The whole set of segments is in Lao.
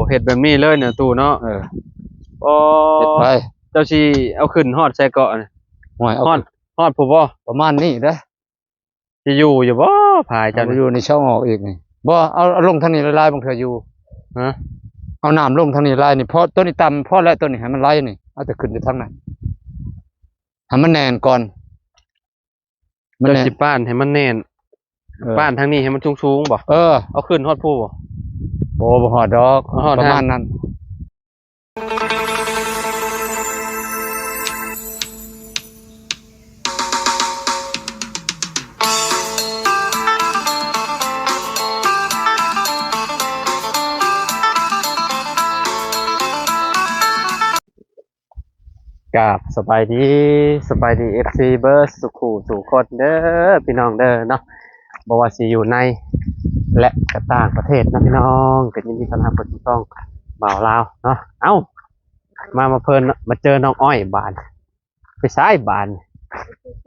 ເຮັດແບບນີ້ເລີຍນະຕູ້ເນາະ. ເອີ ໂອ້ ເຮັດໄປ. ເຈົ້າຊິເອົາຂຶ້ນຮອດໃສເກາະນີ້? ຫ້ວຍ ເອົາ ຮອດ ຮອດພຸ້ນບໍ່? ປະມານນີ້ເດ້. ຊິຢູ່ຢູ່ບໍ່ພາຍເຈົ້ານີ້? ຢູ່ນີ້ເຊົາອອກອີກນີ້. ບໍ່ ເອົາ ເອົາລົງທາງນີ້ຫຼາຍໆ ບາງເທື່ອຢູ່. ຮະ? ເອົານ້ຳລົງທາງນີ້ຫຼາຍນີ້ ເພາະໂຕນີ້ຕ່ຳພໍແລ້ວ ໂຕນີ້ໃຫ້ມັນໄຫຼນີ້ ເອົາແຕ່ຂຶ້ນໄປທາງນັ້ນ ໃຫ້ມັນແໜ້ນກ່ອນ. ມັນແໜ້ນ ເຈົ້າຊິປ້ານໃຫ້ມັນແໜ້ນ. ເອີ ປ້ານທາງນີ້ໃຫ້ມັນສູງໆບໍ່? ເອີ ເອົາຂຶ້ນຮອດພູ້ບໍ່? ບໍ່ ບໍ່ຮອດດອກ ຮອດ ປະມານນັ້ນ. ກາບສະບາຍດີ ສະບາຍດີ ເອັຟຊີ ເບິດສູ່ຄູ່ສູ່ຄົນເດີ ພີ່ນ້ອງເດີເນາະ. ບໍ່ວ່າຊິຢູ່ໃນ ແລະ ກະຕ່າງປະເທດເນາະ ພີ່ນ້ອງ ກໍຍິນດີຕ້ອນຮັບເຂົ້າສູ່ຊ່ອງບ່າວລາວເນາະ. ເອົ້າ ມາ ມາເພິ່ນ ມາເຈີນ້ອງອ້ອຍບາດ ໄປໃສບາດ?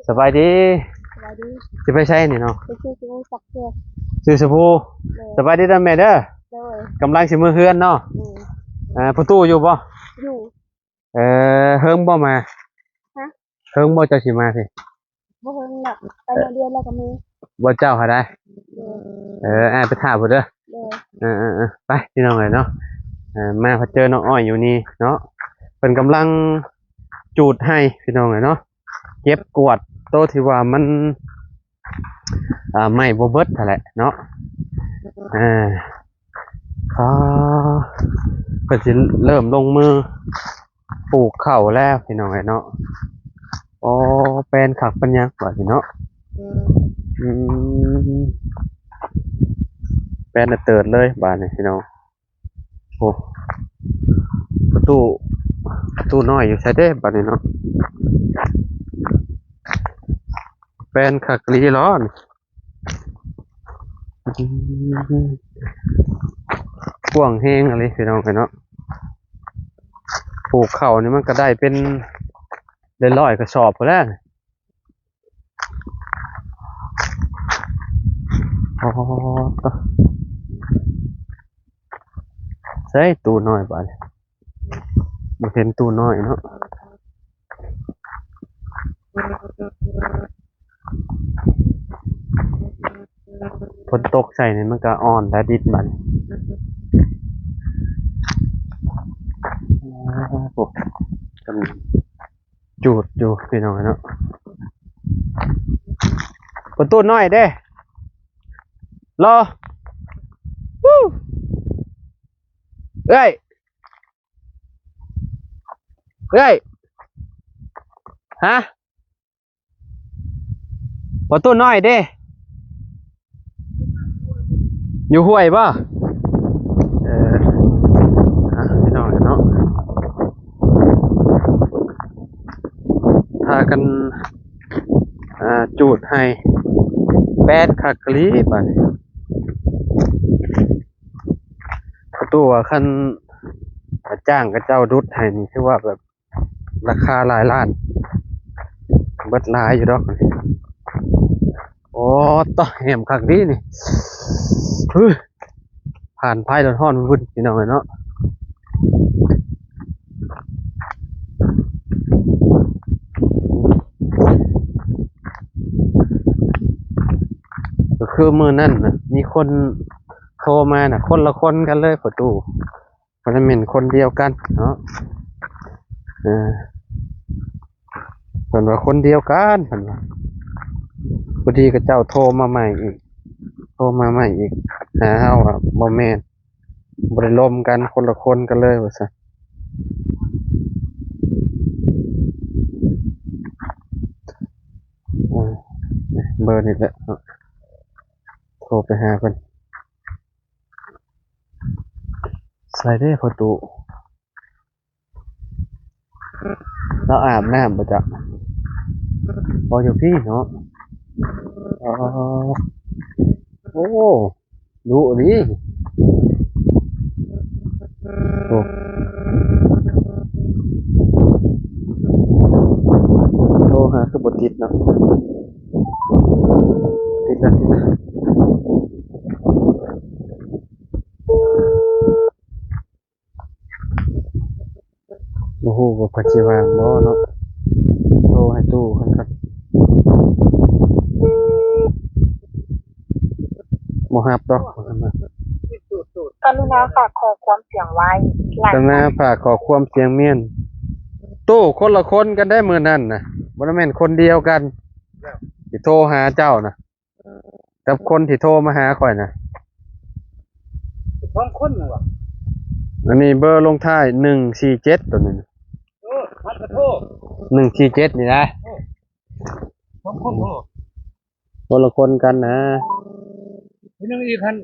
ສະບາຍດີ. ສະບາຍດີ. ຊິໄປໃສນີ້ເນາະ? ໄປຊື້ສະບູຊັກເຄື່ອງ ຊື້ສະບູ. ໂດຍ. ສະບາຍດີເດີແມ່ເດີ. ໂດຍ. ກຳລັງຊິເມືອເຮືອນເນາະ. ອືມ. ເອີ ພໍ່ຕູ້ຢູ່ບໍ່? ຢູ່. ເອີ ເຫິງບໍ່ມາ? ຮະ? ເຫິງບໍ່ເຈົ້າຊິມາພີ້? ບໍ່ເຫິງດອກ ໄປມື້ດຽວແລ້ວກໍມາ. ບໍ່ ເຈົ້າຫາໄດ້? ໂດຍ. ເອີ ອ້າຍໄປຖ້າພຸ້ນເດີ. ໂດຍ. ເອີໆໆ ໄປ ພີ່ນ້ອງເອີຍເນາະ. ເອີ ມາພັດເຈີນ້ອງອ້ອຍຢູ່ນີ້ເນາະ ເພິ່ນກຳລັງຈູດໄຮ່ ພີ່ນ້ອງເອີຍເນາະ ເກັບກວາດໂຕທີ່ວ່າມັນ ອ່າ ໄມ້ບໍ່ເບິດຫັ້ນແຫຼະເນາະ. ອ່າ ອ່າ ເພິ່ນຊິເລີ່ມລົງມື ປູກເຂົ້າແລ້ວ ພີ່ນ້ອງເອີຍເນາະ. ໂອ້ ແປນຄັກປານຫຍັງບາດນີ້ເນາະ. ອືມ ແປນເຕີດເລີຍບາດນີ້ ພີ່ນ້ອງ. ໂອ້ ປະຕູ ປະຕູນ້ອຍຢູ່ໃສເດ້ບາດນີ້ເນາະ. ແປນຄັກອີ່ຫຼີເນາະ. ອືມ ກວ້າງແຮງອີ່ຫຼີ ພີ່ນ້ອງເອີຍເນາະ. ປູກເຂົ້ານີ້ມັນກໍໄດ້ເປັນຮ້ອຍໆກະສອບພຸ້ນແຫຼະ. ອໍ ໃສຕູ້ນ້ອຍບາດນີ້ ບໍ່ເຫັນຕູ້ນ້ອຍເນາະ. ຝົນຕົກໃສ່ນີ້ມັນກໍອ່ອນແລ້ວດິນບາດນີ້. ໂອ້ ຈູດຢູ່ພີ່ນ້ອງເນາະ. ປະຕູນ້ອຍເດ້ ລໍ ເອື້ອຍ ເອື້ອຍ ຮະ? ປະຕູນ້ອຍເດ້ ຢູ່ຫ້ວຍບໍ່? ເອີ ອ່ະ ພີ່ນ້ອງເນາະ ພາກັນ ອ່າ ຈູດໄຮ່ ແປນຄັກອີ່ຫຼີບາດນີ້. ປະຕູວ່າຄັນຈ້າງເຂົາເຈົ້າດຸດໄຮ່ນີ້ ຖືວ່າແບບ ລາຄາຫຼາຍລ້ານ ເບິດຫຼາຍຢູ່ດອກ. ໂອ້ ຕະ ແຮມຄັກດີນີ້. ຫື ຜ່ານໄຟຮ້ອນໆວຶ່ນໆ ພີ່ນ້ອງເອີຍເນາະ. ກໍຄືມື້ນັ້ນນະ ມີຄົນໂທມານະ ຄົນລະຄົນກັນເລີຍ ປະຕູ ບໍ່ໄດ້ແມ່ນຄົນດຽວກັນເນາະ. ເອີ ເພິ່ນວ່າຄົນດຽວກັນ ເພິ່ນວ່າ. ພໍດີເຂົາເຈົ້າໂທມາໃໝ່ອີກ ໂທມາໃໝ່ອີກ ຫາເຮົາວ່າບໍ່ແມ່ນ ບໍ່ໄດ້ລົມກັນ ຄົນລະຄົນກັນເລີຍວ່າຊັ້ນ. ເອີ ເບີນີ້ແຫຼະເນາະ ໂທໄປຫາເພິ່ນ. ໃສເດ້ພໍ່ຕູ້? ລາວອາບນ້ຳບໍ່ຈັກ? ບໍ່ ຢູ່ພີ້ເນາະ. ອໍ ໂອ້ ດຸອີ່ຫຼີ. ໂອ້ ໂທຫາຄືບໍ່ຕິດເນາະ. ຕິດລະ ຕິດລະ. ບໍ່ຮູ້ວ່າເພິ່ນຊິວ່າງບໍ່ເນາະ. ໂທໃຫ້ຕູ້ເພິ່ນກ່ອນ. ບໍ່ຮັບດອກ. ກະລຸນາຝາກຂໍ້ຄວາມສຽງໄວ້. ກະລຸນາຝາກຂໍ້ຄວາມສຽງມ້ຽນ. ຕູ້ຄົນລະຄົນກັນໄດ໋ມື້ນັ້ນນະ, ບໍ່ໄດ້ແມ່ນຄົນດຽວກັນ. ຊິໂທຫາເຈົ້ານະ ກັບຄົນທີ່ໂທມາຫາຂ້ອຍນະ. ສອງຄົນນະຫວາ? ອັນນີ້ເບີລົງທ້າຍໜຶ່ງສີ່ເຈັດ ໂຕນີ້ນະ. ເອີ ມັນກະໂທ ໜຶ່ງສີ່ເຈັດນີ້ນະ. ໂອ້ ສອງຄົນໂທ ຄົນລະຄົນກັນນະ. ຜູ້ໜຶ່ງອີກຫັ້ນ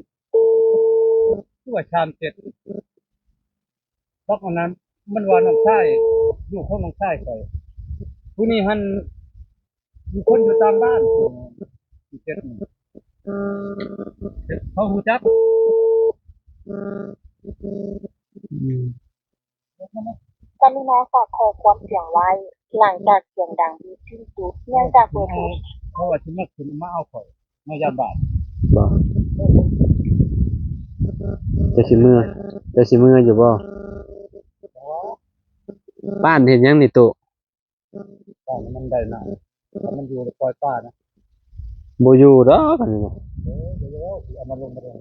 ຄືວ່າສາມເຈັດ ບັກອັນນັ້ນ ມັນວ່ານ້ອງຊາຍ ລູກຂອງນ້ອງຊາຍຂ້ອຍ. ຜູ້ນີ້ຫັ້ນ ມີຄົນຢູ່ຕາມບ້ານ ເຈັດ ເຂົາຮູ້ຈັກ. ອືມ ກະລຸນາຝາກຂໍ້ຄວາມສຽງໄວ້ ຫຼັງຈາກສຽງດັງດີທີ່ສຸດ ເນື່ອງຈາກເບີໂທ. ເຂົາວ່າຊິມາຂຶ້ນມາເອົາຂ້ອຍ ມາຢາມບ້ານ. ບໍ່ ຈະຊິເມືອ ຈະຊິເມືອຢູ່ບໍ່? ປ້ານເຮັດຫຍັງນີ້ຕູ້? ປ້ານມັນໄດ້ນ້ຳ ຖ້າມັນຢູ່ແລ້ວປ່ອຍປານະ. ບໍ່ຢູ່ດອກອັນນີ້ນະ. ເອີ ບໍ່ຢູ່ ຊິເອົາມາລົງ ມາລົງ.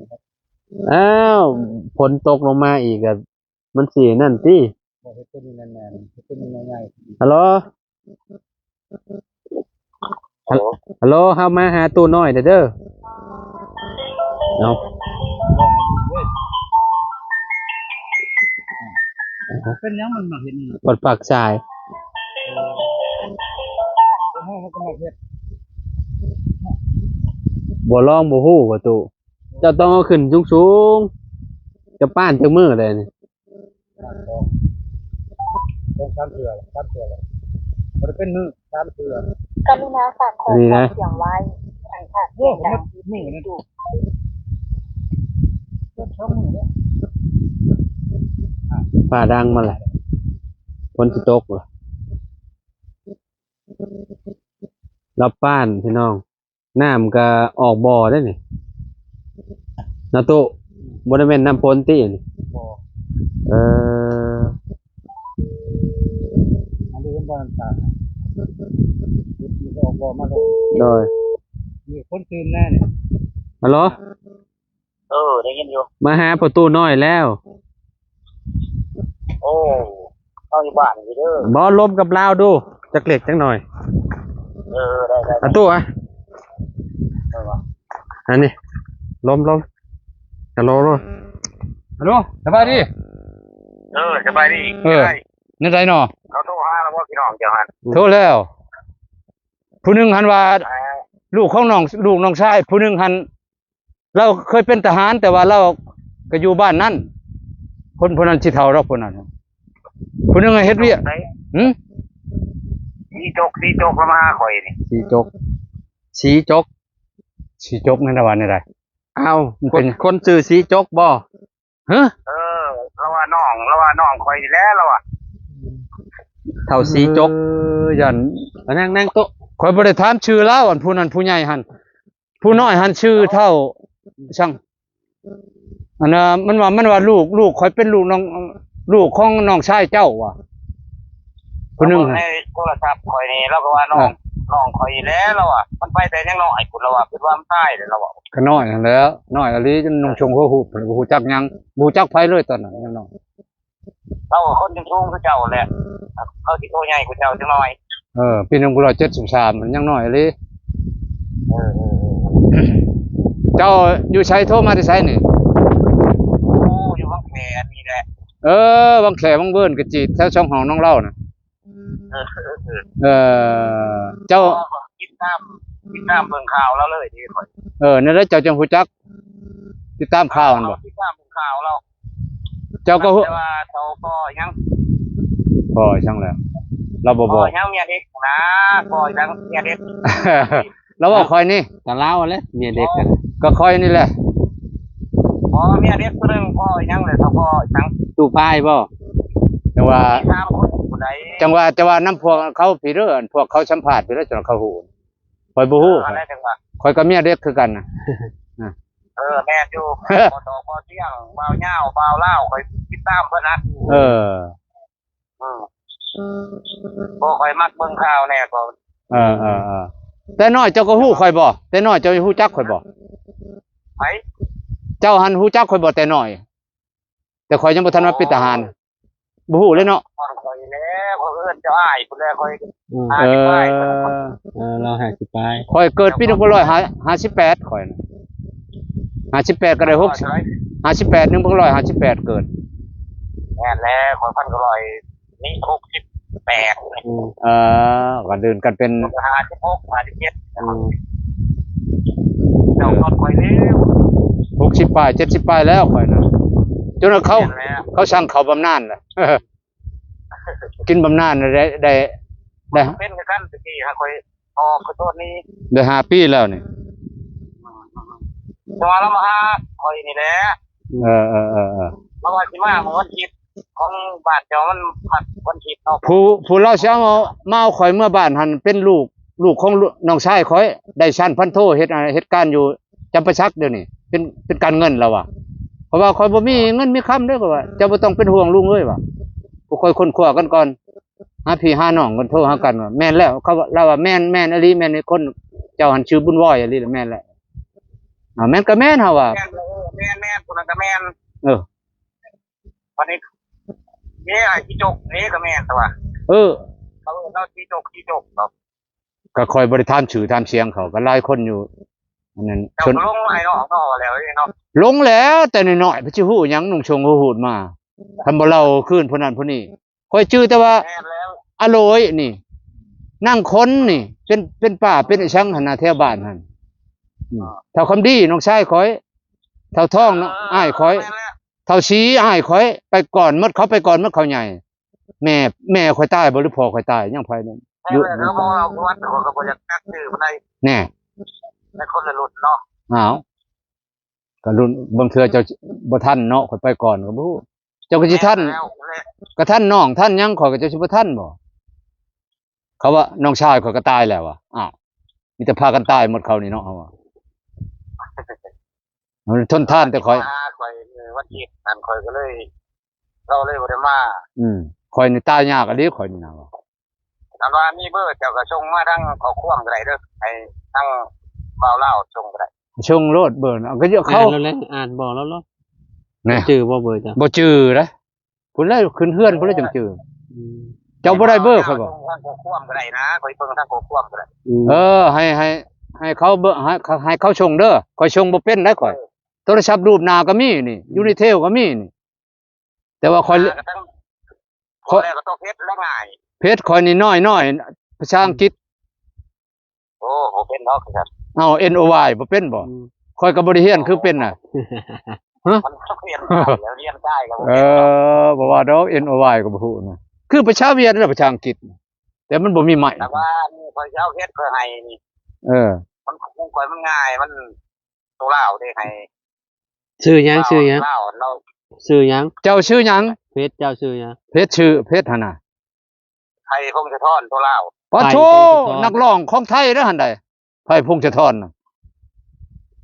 ອ້າວ ຝົນຕົກລົງມາອີກກະ ມັນຊິນັ້ນຕິ. ບໍ່ ເຮັດໂຕນີ້ແໜ້ນໆ ເຮັດໂຕນີ້ໃຫຍ່ໆ. ຮັລໂຫຼ ຮັລໂຫຼ ເຮົາມາຫາຕູ້ນ້ອຍເດີ. ເອົາ ເປັນຫຍັງມັນມາເຮັດນີ້? ເພິ່ນປັກສາຍ. ເຮົາກໍມາເຮັດ ບໍ່ລອງບໍ່ຮູ້ວ່າຕູ້. ເຈົ້າຕ້ອງເອົາຂຶ້ນສູງໆ. ຈະປ້ານຈັກມື້ແລ້ວນີ້? ສອງ ສອງສາມເທື່ອ ສາມເທື່ອແລ້ວ. ບໍ່ໄດ້ເປັນມື້ ສາມເທື່ອ. ກະລຸນາຝາກຂໍ້ຄວາມສຽງໄວ້ ຫຼັງຈາກສຽງດັງດີທີ່ສຸດ. ຟ້າດັງມາແລ້ວ ຝົນຊິຕົກແລ້ວ. ລາວປ້ານ ພີ່ນ້ອງ. ນ້ຳກະອອກບໍ່ໄດ້ນີ້ ນາຕູ້. ບໍ່ໄດ້ແມ່ນນ້ຳຝົນຕິນີ້? ບໍ່ ເອີ ອັນນີ້ເຫັນບໍ່ ນ້ຳຕານ ມັນກະອອກບໍ່ມາໂລດ. ໂດຍ ມີຄົນຕື່ມແນ່ນີ້. ຮັລໂຫຼ ເອີ ໄດ້ຍິນຢູ່ ມາຫາພໍ່ຕູ້ນ້ອຍແລ້ວ. ໂອ້ ເຮົາຢູ່ບ້ານນີ້ເດີ. ບໍ່ ລົມກັບລາວດູ ຈັກເລັກຈັກໜ້ອຍ. ເອີ ໄດ້ໆ ອາຕູ້ອະ ເອີ ວ່າ ອັນນີ້ ລົມໆ ຮັລໂຫຼ ຮັລໂຫຼ ສະບາຍດີ. ເອີ ສະບາຍດີ. ເອີ ແນວໃດນໍ? ເຂົາໂທຫາແລ້ວບໍ່ ພີ່ນ້ອງເຈົ້າຫັ້ນ? ໂທແລ້ວ. ຜູ້ໜຶ່ງຫັ້ນວ່າ ເອີ ລູກຂອງນ້ອງ ລູກນ້ອງຊາຍ ຜູ້ໜຶ່ງຫັ້ນ ລາວເຄີຍເປັນທະຫານ ແຕ່ວ່າລາວກະຢູ່ບ້ານນັ້ນ. ຄົນຜູ້ນັ້ນຊິເຖົ້າດອກ ຜູ້ນັ້ນ ຜູ້ໜຶ່ງເຮັດວຽກ. ຫຶ? ສີຈົກ ສີຈົກລາວມາຫາຂ້ອຍນີ້. ສີຈົກ ສີຈົກ ສີຈົກນັ້ນວ່າແນວໃດ? ອ້າວ ມັນເປັນ ຄົນຊື່ສີຈົກບໍ່? ຫຶ? ເອີ ລາວວ່ານ້ອງ ລາວວ່ານ້ອງຂ້ອຍນີ້ແຫຼະ ລາວວ່າ. ເຖົ້າສີຈົກ ເອີ ຢ້ານ ມານັ່ງ ນັ່ງໂຕະ. ຂ້ອຍບໍ່ໄດ້ຖາມຊື່ລາວ ອັນຜູ້ນັ້ນຜູ້ໃຫຍ່ຫັ້ນ. ຜູ້ນ້ອຍຫັ້ນຊື່ເຖົ້າ ຊ່າງ ອັນນ່າ ມັນວ່າ ມັນວ່າລູກ ລູກຂ້ອຍເປັນລູກນ້ອງ ລູກຂອງນ້ອງຊາຍເຈົ້າວ່າ ຜູ້ໜຶ່ງໃນໂທລະສັບຂ້ອຍນີ້ ລາວກໍວ່ານ້ອງ ເອີ ນ້ອງຂ້ອຍນີ້ແຫຼະ ລາວວ່າ. ມັນໄປແຕ່ຍັງນ້ອຍພຸ້ນ ລາວວ່າ ຄິດວ່າມັນຕາຍແລ້ວ ລາວວ່າ. ກະນ້ອຍຫັ້ນແຫຼະ ນ້ອຍອີ່ຫຼີ ຈົນນຸ່ງຊົງຫົວຫູບ ບໍ່ຮູ້ຈັກຫຍັງ ບໍ່ຮູ້ຈັກໃຜເລີຍຕອນນັ້ນ ຍັງນ້ອຍ. ລາວກໍຄົນສູງຄືເຈົ້າແຫຼະ ເຂົາຊິໂຕໃຫຍ່ກວ່າເຈົ້າຈັກໜ້ອຍ. ເອີ ປີໜຶ່ງພັນເກົ້າຮ້ອຍເຈັດສິບສາມ ມັນຍັງນ້ອຍອີ່ຫຼີ. ເອີ ເອີ ເອີ ເຈົ້າຢູ່ໃສ? ໂທມາແຕ່ໃສນີ້? ໂອ້ ຢູ່ວັງແຂນີ້ແຫຼະ. ເອີ ວັງແຂ ວັງເວີນ ກະຈີດ ແຖວຊ່ອງຫ້ອງນ້ອງເລົ່ານະ. ເອີ ເອີ ເອີ ເອີ ເຈົ້າ ຕິດຕາມ ຕິດຕາມເບິ່ງຂ່າວລາວເລີຍເດ້ຂ້ອຍ. ເອີ ແນວໃດເຈົ້າຈັ່ງຮູ້ຈັກ? ຕິດຕາມຂ່າວຫັ້ນບໍ່? ຕິດຕາມເບິ່ງຂ່າວລາວ. ເຈົ້າກໍຮູ້ ແຕ່ວ່າເຂົາກໍຍັງ ພໍຫຍັງແລ້ວ ລາວບໍ່ບອກ ພໍຫຍັງເມຍເດັກນະ ພໍຫຍັງເມຍເດັກ. ລາວບອກຂ້ອຍນີ້ ກະລາວຫັ້ນແຫຼະ ເມຍເດັກກະ ກະຂ້ອຍນີ້ແຫຼະ. ບໍ່ ເມຍເດັກຜູ້ໜຶ່ງ ພໍຫຍັງແຫຼະ ເຂົາພໍຫຍັງ ຕູ້ປ້າຍບໍ່? ຈັ່ງວ່າ ສາມຄົນຜູ້ໃດ ຈັ່ງວ່າ ຈັ່ງວ່ານຳພວກເຂົາພີ້ເດີ ອັນພວກເຂົາສຳພາດພີ້ເດີ ຈັ່ງເຂົາຮູ້. ຂ້ອຍບໍ່ຮູ້ ເອີ ອັນນັ້ນຈັ່ງວ່າ ຂ້ອຍກະເມຍເດັກຄືກັນນະ. ເອີ ແມ່ນຢູ່ ບໍ່ຕອກບໍ່ຕຽງ ບ່າວຍາວ ບ່າວລາວ ຂ້ອຍຕິດຕາມເພິ່ນນະ. ເອີ ເອີ ບໍ່ ຂ້ອຍມັກເບິ່ງຂ່າວແດ່ກໍ. ເອີໆໆ ແຕ່ນ້ອຍເຈົ້າກໍຮູ້ຂ້ອຍບໍ່? ແຕ່ນ້ອຍເຈົ້າຮູ້ຈັກຂ້ອຍບໍ່? ໃຜ? ເຈົ້າຫັ້ນຮູ້ຈັກຂ້ອຍບໍ່ແຕ່ນ້ອຍ? ແຕ່ຂ້ອຍຍັງບໍ່ທັນມາເປັນທະຫານ. ອໍ ບໍ່ຮູ້ເລີຍເນາະ. ຂ້ອຍແລ້ວ ຂ້ອຍເອີ້ນເຈົ້າອ້າຍພຸ້ນແຫຼະ ຂ້ອຍ. ອືມ ຫ້າສິບປາຍ ເອີ ເອີ ລາວຫ້າສິບປາຍ. ຂ້ອຍເກີດປີໜຶ່ງພັນເກົ້າຮ້ອຍຫ້າສິບແປດ ຂ້ອຍນະ ຫ້າສິບແປດກໍໄດ້ຫົກສິບ ຫ້າສິບແປດ ໜຶ່ງພັນເກົ້າຮ້ອຍຫ້າສິບແປດເກີດ. ແມ່ນແລ້ວ ຂ້ອຍພັນເກົ້າຮ້ອຍ ນີ້ຫົກສິບແປດ. ອືມ ເອີ ກໍເດີນກັນເປັນຫ້າສິບຫົກ ຫ້າສິບເຈັດ. ອືມ ເຈົ້າກ່ອນຂ້ອຍແລ້ວ ຫົກສິບປາຍ ເຈັດສິບປາຍແລ້ວຂ້ອຍນະ. ຈົນວ່າເຂົາ ແມ່ນແລ້ວ ເຂົາສັ່ງເຂົ້າບຳນານລະ ກິນບຳນານໄດ້ ໄດ້ ໄດ້ ເປັນຄືກັນ ແຕ່ກີ້ຫາຂ້ອຍອອກ ຂໍໂທດນີ້ ໄດ້ຫ້າປີແລ້ວນີ້. ແຕ່ວ່າລາວມາຫາຂ້ອຍນີ້ແຫຼະ. ເອີໆໆໆ ລາວວ່າຊິມາມື້ວັນທິດ ຂອງບ້ານເຈົ້າມັນພັກວັນທິດເນາະ. ຜູ້ ຜູ້ລາວຊິເອົາ ມາເອົາຂ້ອຍເມືອບ້ານຫັ້ນ ເປັນລູກ ລູກຂອງນ້ອງຊາຍຂ້ອຍ ໄດ້ຊັ້ນພັນໂທ ເຮັດ ເຮັດການຢູ່ຈຳປາສັກດຽວນີ້ ເປັນ ເປັນການເງິນລາວວ່າ. ເພາະວ່າຂ້ອຍບໍ່ມີເງິນມີຄຳເດ້ ຂ້ອຍວ່າ. ເຈົ້າບໍ່ຕ້ອງເປັນຫ່ວງລຸງເອີຍວ່າ ພວກຂ້ອຍຄົ້ນຄວ້າກັນກ່ອນ ຫາພີ່ຫານ້ອງເພິ່ນໂທຫາກັນວ່າ ແມ່ນແລ້ວ ເຂົາ ລາວວ່າ ແມ່ນ ແມ່ນອີ່ຫຼີ ແມ່ນຄົນເຈົ້າຫັ້ນຊື່ບຸນວອຍອີ່ຫຼີລະ ແມ່ນແຫຼະ. ອາ ແມ່ນກໍແມ່ນ ເຮົາວ່າ ແມ່ນ ເອີ ແມ່ນໆ ຜູ້ນັ້ນກໍແມ່ນ. ເອີ ບັດນີ້ ເອີ ອ້າຍຈີຈົກນີ້ກໍແມ່ນແຕ່ວ່າ ເອີ ເຂົາເອີ້ນລາວຈີຈົກ ຈີຈົກເນາະ. ກໍຂ້ອຍບໍ່ໄດ້ຖາມຊື່ຖາມສຽງເຂົາ ກໍຫຼາຍຄົນຢູ່ອັນນັ້ນ. ເຈົ້າກໍລົງໄປເນາະ ເນາະ ແລ້ວເນາະ. ລົງແລ້ວ ແຕ່ນ້ອຍໆ ໄປຊິຮູ້ຫຍັງ ນຸ່ງຊົງຫູດມາ ຄັນບໍ່ເລົ່າຄືນຜູ້ນັ້ນຜູ້ນີ້. ຂ້ອຍຈື່ແຕ່ວ່າ ແມ່ນແລ້ວ ອາໂຫຼຍນີ້ ນາງຄົນນີ້ ເປັນ ເປັນປ້າເປັນອີ່ຫຍັງຫັ້ນນະ ແຖວບ້ານຫັ້ນ. ອືມ ອ່າ ເຖົ້າຄຳດີ ນ້ອງຊາຍຂ້ອຍ ເຖົ້າທອງ ເອີ ອ້າຍຂ້ອຍ ແມ່ນແລ້ວ ເຖົ້າສີ ອ້າຍຂ້ອຍ ໄປກ່ອນໝົດ ເຂົາໄປກ່ອນໝົດ ເຂົາໃຫຍ່. ແມ່ ແມ່ຂ້ອຍຕາຍບໍ່ ຫຼືພໍ່ຂ້ອຍຕາຍ ຍັງໃຜນັ້ນ ແມ່ ຢູ່ ແມ່ ເຂົາບໍ່ເອົາປະຫວັດ ຂ້ອຍກໍບໍ່ຢາກຈັກຊື່ປານໃດ ແນ່ ແຕ່ຄົນລະລຸ້ນເນາະ. ອ້າວ ກໍລຸ້ນ ບາງເທື່ອເຈົ້າບໍ່ທັນເນາະ ຂ້ອຍໄປກ່ອນກໍບໍ່ຮູ້. ເຈົ້າກໍຊິທັນ ແມ່ນແລ້ວແຫຼະ ກໍທັນນ້ອງທັນຫຍັງ ຂ້ອຍກໍເຈົ້າຊິບໍ່ທັນບໍ່? ເຂົາວ່ານ້ອງຊາຍຂ້ອຍກໍຕາຍແລ້ວວ່າ. ອ້າວ ມີແຕ່ພາກັນຕາຍໝົດເຂົານີ້ເນາະ ເຮົາວ່າ. ມັນທົນທານແຕ່ຂ້ອຍ ມາຫາຂ້ອຍມື້ວັນທິດນັ້ນ ຂ້ອຍກໍເລີຍ ລາວເລີຍບໍ່ໄດ້ມາ. ອືມ ຂ້ອຍນີ້ຕາຍຍາກອີ່ຫຼີ ຂ້ອຍນີ້ນະວ່າ. ຄັນວ່າມີເບີເຈົ້າກໍສົ່ງມາທາງຂໍ້ຄວາມກໍໄດ້ເດີ ໃຫ້ທາງບ່າວລາວສົ່ງກໍໄດ້. ສົ່ງໂລດເບີນະ ກໍເຂົາ ອ່ານແລ້ວແຫຼະ ອ່ານບອກລາວໂລດ. ແນ່ ຈື່ບໍ່ເບີເຈົ້າ? ບໍ່ຈື່ເດ້. ພຸ້ນແຫຼະ ຂຶ້ນເຮືອນພຸ້ນແຫຼະຈັ່ງຈື່. ອືມ ເຈົ້າບໍ່ໄດ້ເບີຂ້ອຍບໍ່? ສົ່ງທາງຂໍ້ຄວາມກໍໄດ້ນະ ຂ້ອຍເບິ່ງທາງຂໍ້ຄວາມກໍໄດ້. ອືມ ເອີ ໃຫ້ ໃຫ້ ໃຫ້ເຂົາເບີ ໃຫ້ ໃຫ້ເຂົາສົ່ງເດີ ຂ້ອຍສົ່ງບໍ່ເປັນໄດ໋ຂ້ອຍ. ເອີ ໂທລະສັບຮູບໜ້າກໍມີນີ້ ອືມ ຢູນິເທວກໍມີນີ້. ແຕ່ວ່າຂ້ອຍ ອ່າ ກໍຕ້ອງ ຂ້ອຍ ກໍຕ້ອງເຮັດລະງ່າຍ. ເພຈຂ້ອຍນີ້ນ້ອຍໆ ພາສາອັງກິດ. ໂອ້ ບໍ່ເປັນດອກຄືກັນ. ເອົ້າ ເອັນ ໂອ ວາຍ ບໍ່ເປັນບໍ່? ອືມ ຂ້ອຍກໍບໍ່ໄດ້ຮຽນຄືເປັນນະ. ຮະ? ມັນຮຽນໄດ້ແລ້ວ ຮຽນໄດ້ກໍບໍ່ເປັນດອກ. ເອີ ບໍ່ວ່າດອກ ເອັນ ໂອ ວາຍ ກໍບໍ່ຮູ້ນະ. ຄືພາສາຫວຽດ ແລະ ພາສາອັງກິດ ແຕ່ມັນບໍ່ມີໄມ້. ແຕ່ວ່າຂ້ອຍຊິເອົາເຮັດ ຂ້ອຍໃຫ້ນີ້. ເອີ ມັນຂອງຂ້ອຍມັນງ່າຍ ມັນໂຕລາວເດ້ ໃຫ້ ຊື່ຫຍັງ? ລາວ ຊື່ຫຍັງ? ລາວ ລາວ ຊື່ຫຍັງ? ເຈົ້າຊື່ຫຍັງ? ເພຈເຈົ້າຊື່ຫຍັງ? ເພຈຊື່ ເພຈຫັ້ນນະ ໄພ ພົງສະທ້ອນ ໂຕລາວ. ປະໂທ ໄພ ພົງສະທ້ອນ ນັກຮ້ອງຂອງໄທເດ້ຫັ້ນໃດ໋ ໄພ ພົງສະທ້ອນນະ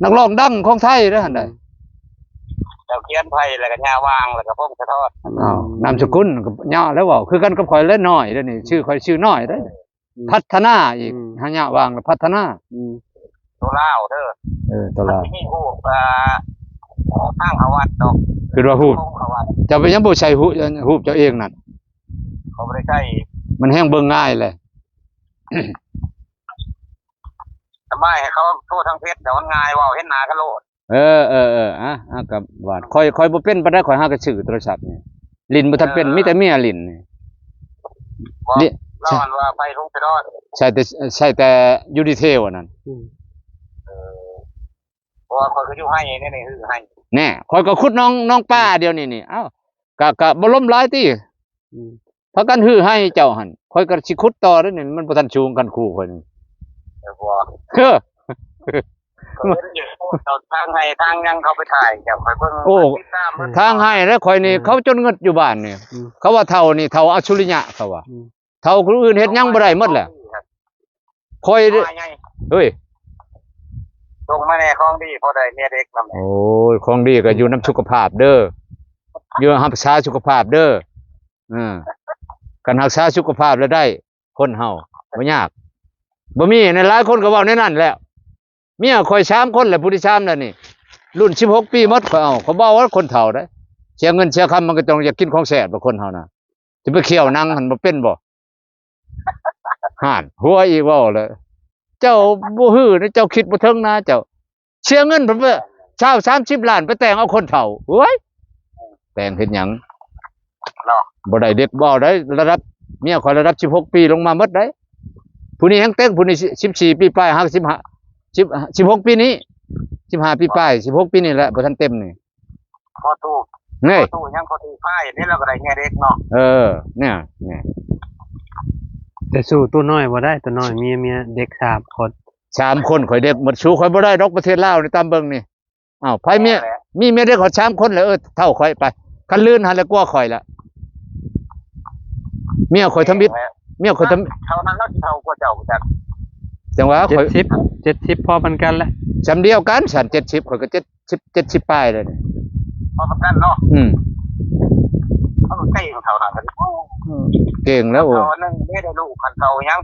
ນັກຮ້ອງດັງຂອງໄທເດ້ຫັ້ນໃດ໋. ອືມ ເຈົ້າຂຽນໄພ ແລ້ວກໍຍາວາງ ແລ້ວກໍພົງສະທ້ອນ. ອ້າວ ອືມ ນາມສະກຸນກໍຍາວແລ້ວ ເວົ້າຄືກັນກັບຂ້ອຍແຫຼະ ນ້ອຍເດ້ນີ້ ເອີ ຊື່ຂ້ອຍຊື່ນ້ອຍເດ້. ອືມ ພັດທະນາອີກ ອືມ ຫາຍາກວ່າງລະພັດທະນາ. ອືມ ໂຕລາວເດີ. ເອີ ໂຕລາວ ມັນຊິມີຮູບ ອ່າ ທາງເຂົ້າວັດດອກ. ຄືວ່າຮູບ ເຂົ້າວັດ ເຈົ້າເປັນຫຍັງບໍ່ໃສ່ຮູບ ຮູບເຈົ້າເອງນັ້ນ? ເຂົາບໍ່ໄດ້ໃສ່. ມັນແຮ່ງເບິ່ງງ່າຍແຫຼະ. ສະບາຍ ໃຫ້ເຂົາໂທທາງເຟສ ແຕ່ມັນງ່າຍ ເວົ້າເຫັນໜ້າກັນໂລດ. ເອີ ເອີ ເອີ ອ່ະ ອ່ະ ກໍວ່າ ຂ້ອຍ ຂ້ອຍບໍ່ເປັນປານໃດ ຂ້ອຍຫາກໍຊື້ໂທລະສັບນີ້ ຫຼິ້ນບໍ່ທັນເປັນ. ເອີ ມີແຕ່ເມຍຫຼິ້ນນີ້. ບໍ່ ລະ ລາວອັນວ່າໄປລົງໄປນອນ ໃຊ້ແຕ່ ໃຊ້ແຕ່ຢູນິເທວອັນນັ້ນ. ອືມ ເອີ ເພາະວ່າຂ້ອຍກໍຢູ່ໄຮ່ນີ້ ນີ້ ຄືໄຮ່ ແນ່ ຂ້ອຍກໍຂຸດໜອງ ໜອງປາດຽວນີ້ນີ້. ເອົ້າ ກະ ກະບໍ່ລົມຫຼາຍຕິ. ອືມ ພາກັນຮື້ໄຮ່ເຈົ້າຫັ້ນ ຂ້ອຍກໍຊິຂຸດຕໍ່ເດ້ນີ້ ມັນບໍ່ທັນສູງຄັນຄູຂ້ອຍນີ້. ເອີ ບໍ່ ເອີ ເຂົາເຫັນຢູ່ ເຈົ້າທາງໄຮ່ທາງຫຍັງ ເຂົາໄປຖ່າຍ ເຈົ້າ ຂ້ອຍເບິ່ງ ໂອ້ ຕິດຕາມເບິ່ງ ທາງໄຮ່ແລ້ວຂ້ອຍນີ້. ອືມ ເຂົາຈົນເງິດຢູ່ບ້ານນີ້. ອືມ ເຂົາວ່າເຖົ້ານີ້ ເຖົ້າອັດສະລິຍະ ເຂົາວ່າ. ອືມ ເຖົ້າຄົນອື່ນເຮັດຫຍັງບໍ່ໄດ້ໝົດແຫຼະ. ຂ້ອຍ ເອີຍ ສົ່ງມາແດ່ ຂອງດີ ພໍໄດ້ເມຍເດັກນຳ. ໂອ້ຍ ຂອງດີກໍຢູ່ນຳສຸຂະພາບເດີ ຢູ່ຮັກສາສຸຂະພາບເດີ. ເອີ ຄັນຮັກສາສຸຂະພາບແລ້ວໄດ້ ຄົນເຮົາບໍ່ຍາກ ບໍ່ມີ. ໃນຫຼາຍຄົນກໍເວົ້າແນວນັ້ນແຫຼະ. ເມຍຂ້ອຍສາມຄົນແຫຼະ ຜູ້ທີສາມແລ້ວນີ້ ລຸ້ນສິບຫົກປີໝົດ. ຂ້ອຍເອົາ ຂ້ອຍບໍ່ເອົາຄົນເຖົ້າເດ້. ເສຍເງິນເສຍຄຳ ມັນກໍຕ້ອງຢາກກິນຂອງແຊບແຫຼະ ຄົນເຮົານະ. ຈະໄປຂ້ຽວໜັງຫັ້ນບໍ່ເປັນບໍ່? ຫັ້ນ ຫົວອີກ ເວົ້າແລ້ວ ເຈົ້າບໍ່ຮູ້ນະ ເຈົ້າຄິດບໍ່ເຖິງນະ ເຈົ້າເສຍເງິນເພິ່ນຊາວສາມສິບລ້ານ ໄປແຕ່ງເອົາຄົນເຖົ້າ. ໂອ້ຍ ແຕ່ງເຮັດຫຍັງເນາະ? ບໍ່ໄດ້ເດັກ ບໍ່ໄດ້ ລະດັບ ເມຍຂ້ອຍລະດັບສິບຫົກປີລົງມາໝົດໄດ໋. ຜູ້ນີ້ແຮງເຕັກ ຜູ້ນີ້ສິບສີ່ປີປາຍ ຫາ ສິບຫ້າ ສິບ ສິບຫົກປີນີ້ ສິບຫ້າປີປາຍ ສິບຫົກປີນີ້ແຫຼະ ບໍ່ທັນເຕັມນີ້. ພໍຕູ້ ນີ້ ພໍຕູ້ຍັງພໍຕູ້ພາຍນີ້ ລາວກໍໄດ້ເມຍເດັກເນາະ. ເອີ ແນວນີ້ ແຕ່ສູ້ຕູ້ນ້ອຍບໍ່ໄດ້. ຕູ້ນ້ອຍມີເມຍເດັກສາມຄົນ ສາມຄົນ ຂ້ອຍເດັກໝົດ ສູ້ຂ້ອຍບໍ່ໄດ້ດອກ ປະເທດລາວນີ້ ຕາມເບິ່ງນີ້. ອ້າວ ໃຜເມຍ ມີເມຍເດັກຮອດສາມຄົນແລ້ວ. ເອີ ເຖົ້າຂ້ອຍໄປ ຄັນລື່ນຫັ້ນແຫຼະກວ່າຂ້ອຍລະ. ເມຍຂ້ອຍທຳອິດ ເມຍຂ້ອຍທຳ ເທົ່ານັ້ນລະ ເຖົ້າກວ່າເຈົ້າຈັກ ຈັ່ງວ່າຂ້ອຍ ເຈັດສິບ ເຈັດສິບພໍປານກັນລະ ສ່ຳດຽວກັນຊັ້ນ. ເຈັດສິບ ຂ້ອຍກໍເຈັດສິບ ເຈັດສິບປາຍແລ້ວນີ້ ພໍປານກັນເນາະ. ອືມ ເອີ ເກັ່ງເທົ່ານັ້ນ ເກັ່ງແລ້ວ. ໂອ້ ເຖົ້າໜຶ່ງເດ້ ໄດ້ລູກ ຄັນເຖົ້າຫຍັງ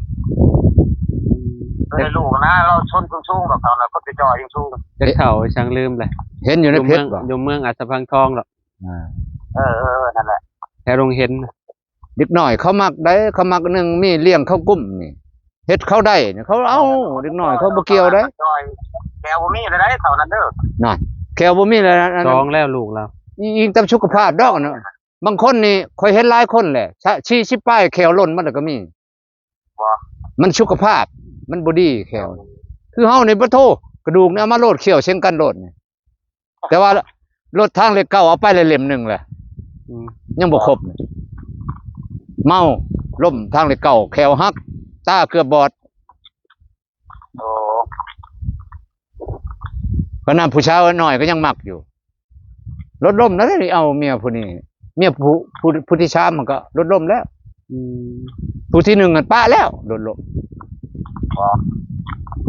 ໄດ້ລູກນະ ລາວຊົນສູງໆດອກ ເຖົ້ານັ້ນ ຄົນຈ່ອຍໆສູງ. ຈັກເຖົ້າຊ່າງລືມແຫຼະ ເຫັນຢູ່ໃນເຟສບໍ່? ຢູ່ເມືອງອາດສະພັງທອງດອກ. ອ່າ ເອີໆ ນັ້ນແຫຼະ ແຖວດົງເຫັນ. ເດັກນ້ອຍເຂົາມັກໄດ໋ ເຂົາມັກໜຶ່ງມີລ້ຽງເຂົາກຸ້ມນີ້ ເຮັດເຂົາໄດ້ນີ້ ເຂົາເອົາ. ເດັກນ້ອຍເຂົາບໍ່ກ່ຽວໄດ໋ ແຂ້ວບໍ່ມີແລ້ວໄດ໋ ເທົ່ານັ້ນເດີ. ນັ້ນ ແຂ້ວບໍ່ມີແລ້ວ ສອງແລ້ວລູກລາວ ອີງຕາມສຸຂະພາບດອກນະ. ບາງຄົນນີ້ ຂ້ອຍເຫັນຫຼາຍຄົນແຫຼະ ສະ ສີ່ສິບປາຍ ແຂ້ວຫຼົ່ນໝົດແລ້ວກໍມີ. ບໍ່ ມັນສຸຂະພາບມັນບໍ່ດີແຂ້ວ. ຄືເຮົານີ້ ປະໂທ ກະດູກນີ້ເອົາມາໂລດ ຂ້ຽວເສັງກັນໂລດນີ້. ແຕ່ວ່າລົດທາງເລກເກົ້າເອົາໄປແລ້ວເຫຼັ້ມໜຶ່ງແຫຼະ ອືມ ຍັງບໍ່ຄົບ. ເມົາ ລົ້ມທາງເລກເກົ້າ ແຂ້ວຫັກ ຕາເກືອບບອດ. ໂອ້ ຂະໜາດຜູ້ສາວນ້ອຍກໍຍັງມັກຢູ່. ລົດລົ້ມນະ ເອົາເມຍຜູ້ນີ້ ເມຍຜູ້ ຜູ້ ຜູ້ທີສາມມັນກໍລົດລົ້ມແລ້ວ. ອືມ ຜູ້ທີໜຶ່ງຫັ້ນປະແລ້ວ ລົດລົ້ມ. ອໍ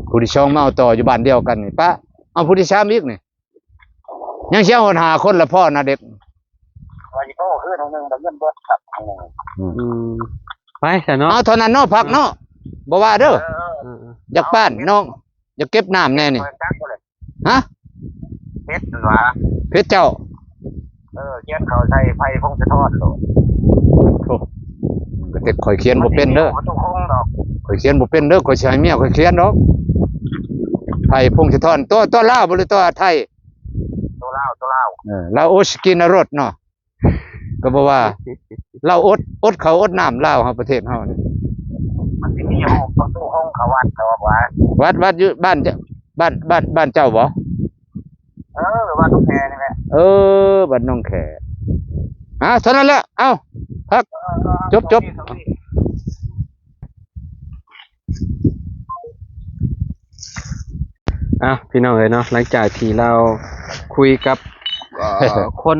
ຜູ້ທີສອງມາເອົາຕໍ່ຢູ່ບ້ານດຽວກັນນີ້ປະ ເອົາຜູ້ທີສາມອີກນີ້ ຍັງຊິເອົາຮອດຫ້າຄົນລະພໍນະເດັກ. ວ່າຊິໂທຄືນໜຶ່ງ ແຕ່ເງິນເບິດຄັບ. ອືມ ອືມ ໄປຊະເນາະ ເອົາເທົ່ານັ້ນເນາະ ພັກເນາະ ບໍ່ວ່າເດີ. ເອີ ເອີ ຢາກປ້ານນ້ອງ ຢາກເກັບນ້ຳແດ່ນີ້. ຮະ ເພັດຫວາ ເພັດເຈົ້າ. ເອີ ຂຽນເຂົ້າໃສ່ໄພພົງສະທອນໂລດ. ໂອ້ ກະຕິກ ຂ້ອຍຂຽນບໍ່ເປັນເດີ ບໍ່ຕ້ອງຄົງດອກ ຂ້ອຍຂຽນບໍ່ເປັນເດີ. ຂ້ອຍຊິໃຫ້ເມຍຂ້ອຍຂຽນດອກ ໄພພົງສະທອນ. ຕົວ ຕົວລາວບໍ່ ຫຼືຕົວໄທ? ຕົວລາວ ຕົວລາວ. ເອີ ລາວໂອສກິນນະລົດເນາະ ກໍບໍ່ວ່າ ລາວອົດ ອົດເຂົ້າອົດນ້ຳລາວເຮົາ ປະເທດເຮົານີ້. ມັນຊິມີຫ້ອງປະຕູຫ້ອງເຂົ້າວັດດອກຫວາ. ວັດ ວັດຢູ່ບ້ານເຈົ້າ ບ້ານ ບ້ານ ບ້ານເຈົ້າບໍ່? ເອີ ວັດໜອງແຄນີ້ແຫຼະ. ເອີ ວັດໜອງແຄ. ອ່າ ເທົ່ານັ້ນແຫຼະ ເອົ້າ ພັກ ເອີ ເອີ ຈົບ ຈົບ. ອ່ະ ພີ່ນ້ອງເອີຍເນາະ ຫຼັງຈາກທີ່ລາວຄຸຍກັບ ເອີ ຄົນ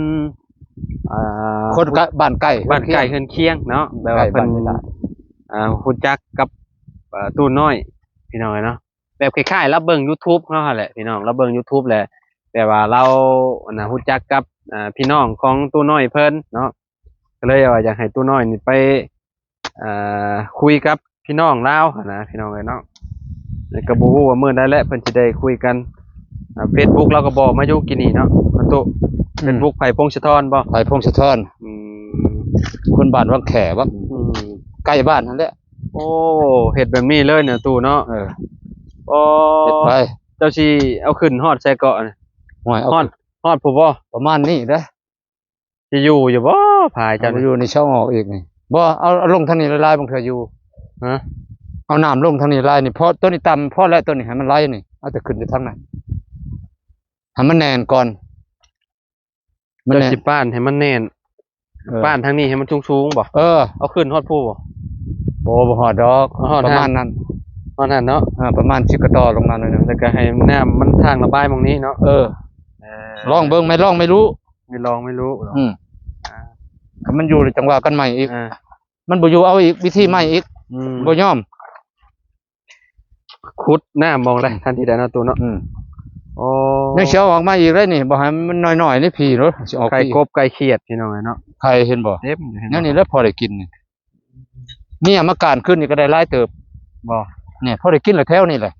ອ່າ ຄົນກະ ບ້ານໃກ້ ບ້ານໃກ້ເຮືອນຄຽງເນາະ ແບບວ່າເພິ່ນ ອ່າ ຮູ້ຈັກກັບ ເອີ ຕູ້ນ້ອຍ ພີ່ນ້ອງເອີຍເນາະ ແບບຄ້າຍໆລາວເບິ່ງຢູທູບເຮົາຫັ້ນແຫຼະ ພີ່ນ້ອງ ລາວເບິ່ງຢູທູບແຫຼະ ແບບວ່າລາວ ອັນນ່າ ຮູ້ຈັກກັບ ອ່າ ພີ່ນ້ອງຂອງຕູ້ນ້ອຍເພິ່ນເນາະ ກໍເລີຍວ່າຢາກໃຫ້ຕູ້ນ້ອຍນີ້ໄປ ອ່າ ຄຸຍກັບພີ່ນ້ອງລາວຫັ້ນນະ ພີ່ນ້ອງເອີຍເນາະ. ແລ້ວກໍບໍ່ຮູ້ວ່າມື້ໃດແຫຼະເພິ່ນຊິໄດ້ຄຸຍກັນ. ອ່າ ເຟສບຸກລາວກໍບອກມາຢູ່ກີ້ນີ້ເນາະ ອາຕຸ ອືມ ເຟສບຸກໄພພົງສະທອນບໍ່? ໄພພົງສະທອນ. ອືມ ຄົນບ້ານວັງແຂວະ. ອືມ ໃກ້ບ້ານຫັ້ນແຫຼະ. ໂອ້ ເຮັດແບບນີ້ເລີຍນະຕູ້ເນາະ. ເອີ ໂອ້ ເຮັດໄປ. ເຈົ້າຊິເອົາຂຶ້ນຮອດໃສເກາະ? ໂອ້ຍ ເອົາ ຮອດ ຮອດພຸ້ນບໍ່? ປະມານນີ້ເດ້. ຊິຢູ່ຢູ່ບໍ່ພາຍເຈົ້ານີ້? ຢູ່ນີ້ ເຊົາອອກອີກນີ້. ບໍ່ ເອົາ ເອົາລົງທາງນີ້ຫຼາຍໆ ບາງເທື່ອຢູ່. ຮະ? ເອົານ້ຳລົງທາງນີ້ຫຼາຍນີ້ ເພາະໂຕນີ້ຕ່ຳພໍແລ້ວ ໂຕນີ້ໃຫ້ມັນໄຫຼນີ້ ເອົາແຕ່ຂຶ້ນແຕ່ທາງນັ້ນ ໃຫ້ມັນແໜ້ນກ່ອນ ມັນແໜ້ນ. ເຈົ້າຊິປ້ານໃຫ້ມັນແໜ້ນ. ເອີ ປ້ານທາງນີ້ໃຫ້ມັນສູງໆບໍ່? ເອີ ເອົາຂຶ້ນຮອດພູບໍ່? ບໍ່ ບໍ່ຮອດດອກ. ຮອດ ປະມານນັ້ນ ຮອດຫັ້ນເນາະ. ອ່າ ປະມານຊິກະຕໍ່ລົງມາໜ້ອຍໜຶ່ງ ແລ້ວກໍໃຫ້ນ້ຳມັນທາງລະບາຍໝ່ອງນີ້ເນາະ. ເອີ ເອີ ລອງເບິ່ງ ແມ່ນລອງໄມ່ຮູ້. ໄມ່ລອງໄມ່ຮູ້. ອືມ ອ່າ ຖ້າມັນຢູ່ແລ້ວຈັ່ງວ່າກັນໃໝ່ອີກ. ອ່າ ມັນບໍ່ຢູ່ ເອົາອີກ ວິທີໃໝ່ອີກ. ອືມ ບໍ່ຍອມ. ຂຸດນ້ຳມອງໄດ້ ອືມ ທັນທີໃດເນາະ ຕູ້ເນາະ. ອືມ ໂອ້ ຍັງຊິເອົາອອກມາອີກໄດ໋ນີ້ ບໍ່ໃຫ້ມັນນ້ອຍໆນີ້ ຜີເນາະ ຊິອອກ ໄຂ່ກົບ ໄຂ່ຂຽດ ພີ່ນ້ອງເອີຍເນາະ. ໄຂ່ເຫັນບໍ່? ເຕັມຢູ່ ແນວນີ້ແຫຼະພໍໄດ້ກິນນີ້. ເມຍມາການຂຶ້ນນີ້ກໍໄດ້ຫຼາຍເຕີບ. ບໍ່ ນີ້ພໍໄດ້ກິນແລ້ວແຖວນີ້ແຫຼະ.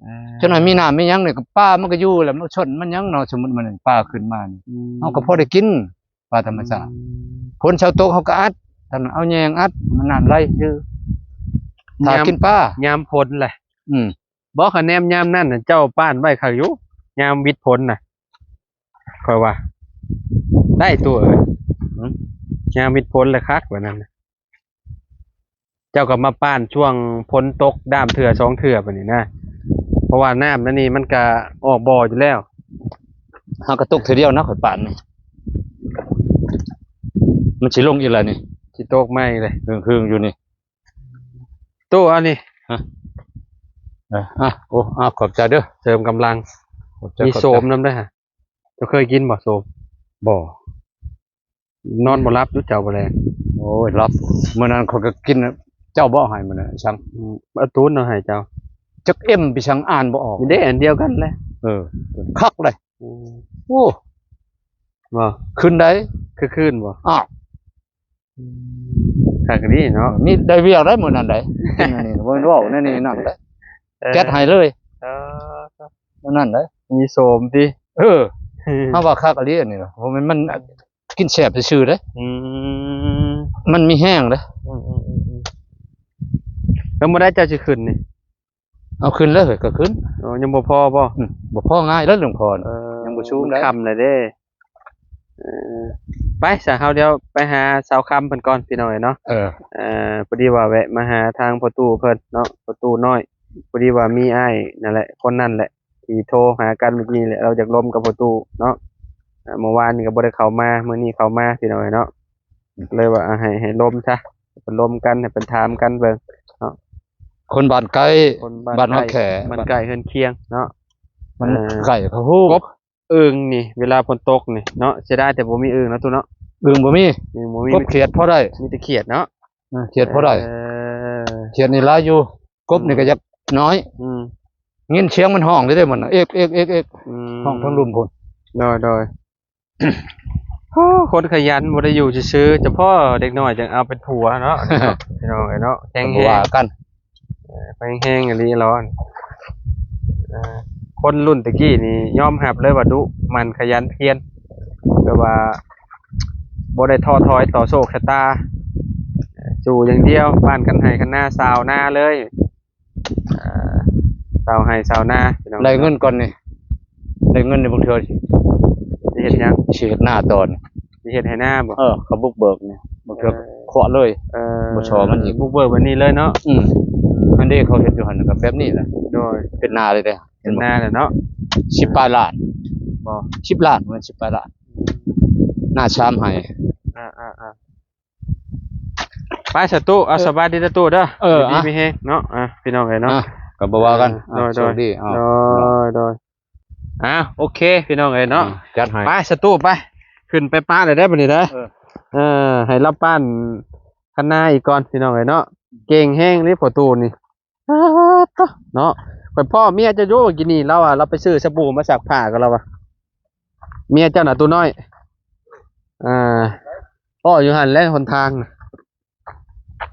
ເອີ ຈັກໜ້ອຍມີນ້ຳມີຫຍັງນີ້ກໍປາມັນກໍຢູ່ແລ້ວ ມັນຊົນມັນຫຍັງເນາະ. ສົມມຸດມັນປາຂຶ້ນມານີ້ ອືມ ເຮົາກໍພໍໄດ້ກິນ ປາທຳມະຊາດ. ອືມ ຝົນເຊົາຕົກເຮົາກໍອັດ ທຳນັ້ນເອົາແຍງອັດ ມັນນ້ຳໄຫຼຊື່ ຖ້າ ຍາມ ກິນປາ ຍາມຝົນແຫຼະ. ອືມ ບໍ່ ຄັນແນມຍາມນັ້ນນະ ເຈົ້າປ້ານໄວ້ຄັກຢູ່ ຍາມວິດຝົນນະ ຂ້ອຍວ່າ ໄດ້ ຕູ້ເອີຍ. ຫືມ ຍາມວິດຝົນລະຄັກ ແບບນັ້ນນະ. ເຈົ້າກໍມາປ້ານຊ່ວງຝົນຕົກດ້າມເທື່ອສອງເທື່ອບາດນີ້ນະ ເພາະວ່ານ້ຳນັ້ນນີ້ມັນກະອອກບໍ່ຢູ່ແລ້ວ. ເຮົາກໍຕົກເທື່ອດຽວນະ ຂ້ອຍປ້ານນີ້ ມັນຊິລົງອີກແລ້ວນີ້ ຊິຕົກໃໝ່ເລີຍ ຫຶງໆຢູ່ນີ້. ຕູ້ ເອົານີ້ ຮະ ເອີ ອ່ະ ໂອ້ ອ່ະ ຂອບໃຈເດີ ເສີມກຳລັງ. ຂອບໃຈ ມີ ຂອບໃຈ ໂສມນຳເດີ. ເຈົ້າເຄີຍກິນບໍ່ໂສມ? ບໍ່. ນອນບໍ່ຫຼັບຢູ່ເຈົ້າບໍ່ແລງ. ໂອ້ຍ ຫຼັບ ມື້ນັ້ນຂ້ອຍກໍກິນ ເຈົ້າບໍ່ໃຫ້ມື້ນັ້ນ ສັງ ອືມ ອາຕູນເອົາໃຫ້ເຈົ້າ. ຈັກເອັມໄປສັງ ອ່ານບໍ່ອອກ. ນີ້ເດ້ ອັນດຽວກັນແຫຼະ. ເອີ ຄັກເລີຍ. ອືມ ໂອ້ ບໍ່ ຂຶ້ນໄດ້ ຄືຄືນບໍ່? ອ້າວ ອືມ ຄັກອີ່ຫຼີເນາະ. ມີໄດ້ວຽກໄດ໋ມື້ນັ້ນໄດ໋ ກິນອັນນີ້ ບໍ່ແມ່ນເວົ້າແນວນີ້ນັ້ນໄດ໋. ເອີ ແກັດໃຫ້ເລີຍ. ເອີ ແນວນັ້ນໄດ໋ ມີໂສມຕິ. ເອີ ເຮົາວ່າຄັກອີ່ຫຼີອັນນີ້ນະ ບໍ່ແມ່ນມັນ ກິນແຊບຊື່ໆເດ້. ອືມ ມັນມີແຮງເດ້. ອືມໆໆ ແລ້ວມື້ໃດເຈົ້າຊິຂຶ້ນນີ້? ເອົາ ຂຶ້ນເລີຍ ກໍຂຶ້ນ. ອໍ ຍັງບໍ່ພໍບໍ່? ອືມ ບໍ່ພໍ ງ່າຍເດ້ ຫຼວງພໍ່. ເອີ ຍັງບໍ່ສູງເດ້ ຄ່ຳແລ້ວເດ້. ເອີ ໄປຊະ ເຮົາດຽວໄປຫາສາວຄຳເພິ່ນກ່ອນ ພີ່ນ້ອງເອີຍເນາະ. ເອີ ພໍດີວ່າແວະມາຫາທາງພໍ່ຕູ້ເພິ່ນເນາະ ພໍ່ຕູ້ນ້ອຍ. ພໍດີວ່າມີອ້າຍນັ້ນແຫຼະ ຄົນນັ້ນແຫຼະ ທີ່ໂທຫາກັນເມື່ອກີ້ນີ້ແຫຼະ ລາວຢາກລົມກັບພໍ່ຕູ້ເນາະ. ອ່າ ເມື່ອວານນີ້ກໍບໍ່ໄດ້ເຂົ້າມາ ມື້ນີ້ເຂົ້າມາ ພີ່ນ້ອງເອີຍເນາະ. ອືມ ເລີຍວ່າ ອ່າ ໃຫ້ ໃຫ້ລົມຊະ ເພິ່ນລົມກັນ ໃຫ້ເພິ່ນຖາມກັນເບິ່ງເນາະ. ຄົນບ້ານໃກ້ ຄົນບ້ານ ບ້ານໃກ້ ຮອດແຂ ບ້ານໃກ້ເຮືອນຄຽງເນາະ. ມັນ ເອີ ໃກ້ເຂົາຮູ້ ກົບ ອຶ່ງນີ້ ເວລາຝົນຕົກນີ້ເນາະ ເສຍດາຍແຕ່ບໍ່ມີອຶ່ງເນາະ ຕູ້ເນາະ. ອຶ່ງບໍ່ມີ ອຶ່ງບໍ່ມີ ກົບຂຽດພໍໄດ້ ມີແຕ່ຂຽດເນາະ. ເອີ ຂຽດພໍໄດ້. ເອີ ຂຽດນີ້ຫຼາຍຢູ່ ກົບນີ້ກໍຢາກໜ້ອຍ. ອືມ ຍິນສຽງມັນຮ້ອງເດ້ ເດ້ມັນ ເອກໆໆໆ ອືມ ຮ້ອງທາງລຸ່ມພຸ້ນ. ໂດຍໆ ໂອ້ ຄົນຂະຫຍັນບໍ່ໄດ້ຢູ່ຊື່ໆ ຈະພໍເດັກນ້ອຍຈັ່ງເອົາເປັນຜົວເນາະ ພີ່ນ້ອງເອີຍເນາະ. ແຮງໆ ບໍ່ວ່າກັນ ເອີ ແຮງໆອີ່ຫຼີຫຼໍ. ເອີ ຄົນລຸ້ນແຕ່ກີ້ນີ້ຍອມຮັບເລີຍວ່າດຸໝັ່ນຂະຫຍັນພຽນ ແບບວ່າບໍ່ໄດ້ທໍ້ຖອຍຕໍ່ໂຊກຊະຕາ ສູ້ຢ່າງດຽວ ບ້ານຄັນໄຮ່ຄັນນາ ຊາວນາເລີຍ. ເອີ ຊາວໄຮ່ຊາວນາ ພີ່ນ້ອງ. ໄດ້ເງິນກ່ອນນີ້ ໄດ້ເງິນນີ້ ບາງເທື່ອຊິເຮັດຫຍັງ? ຊິເຮັດນາຕໍ່ນີ້ ຊິເຮັດໄຮ່ນາບໍ່? ເອີ ເຂົາບຸກເບີກນີ້ ບາງເທື່ອ ເອີ ເຄາະເລີຍ. ເອີ ບໍ່ຊໍມັນອີກ ບຸກເບີກແບບນີ້ເລີຍເນາະ. ອືມ ອັນເດ້ ເຂົາເຮັດຢູ່ຫັ້ນກໍແບບນີ້ແຫຼະ. ໂດຍ ເປັນນາເລີຍເດ້ ເປັນນາແຫຼະເນາະ. ສິບປາຍລ້ານບໍ່? ສິບລ້ານ ແມ່ນສິບປາຍລ້ານ ນາສາມໄຮ່. ອ່າໆ ໄປສະຕູ້ ເອົາ ເອີ ສະບາຍດີເດີຕູ້ເດີ. ເອີ ຢູ່ດີມີແຮງເນາະ ອ່ະ ພີ່ນ້ອງເອີຍເນາະ ອ່ະ ກໍບໍ່ວ່າກັນ. ເອີ ອ່ະ ໂດຍໆ ໂຊກດີ ເອົາ ໂດຍໆ ອ່ະ ໂອເຄ ພີ່ນ້ອງເອີຍເນາະ ອ່ະ ຈັດໃຫ້. ໄປສະຕູ້ ໄປ ຂຶ້ນໄປປະເລີຍເດີບັດນີ້ເດີ. ເອີ ເອີ ໃຫ້ລາວປ້ານຄັນນາອີກກ່ອນ ພີ່ນ້ອງເອີຍເນາະ. ເກັ່ງແຮງເດ້ພໍ່ຕູ້ນີ້ ປາດໂທ້ ເນາະ. ຂ້ອຍພໍ້ເມຍເຈົ້າຢູ່ມື້ກີ້ນີ້ ລາວວ່າລາວໄປຊື້ສະບູມາຊັກຜ້າກັບລາວວ່າ ເມຍເຈົ້ານະຕູ້ນ້ອຍ ອ່າ ພໍ້ຢູ່ຫັ້ນແຫຼະຫົນທາງ.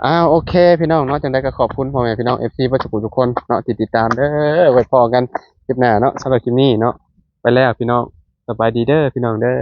ອ້າວ ໂອເຄ ພີ່ນ້ອງເນາະ ຈັ່ງໃດກໍຂອບຄຸນພໍ່ແມ່ພີ່ນ້ອງ ເອັຟຊີ ເບິດທຸກຜູ້ທຸກຄົນເນາະ ທີ່ຕິດຕາມເດີ. ໄວ້ພໍ້ກັນຄລິບໜ້າເນາະ ສຳລັບຄລິບນີ້ເນາະ ໄປແລ້ວພີ່ນ້ອງ ສະບາຍດີເດີ ພີ່ນ້ອງເດີ.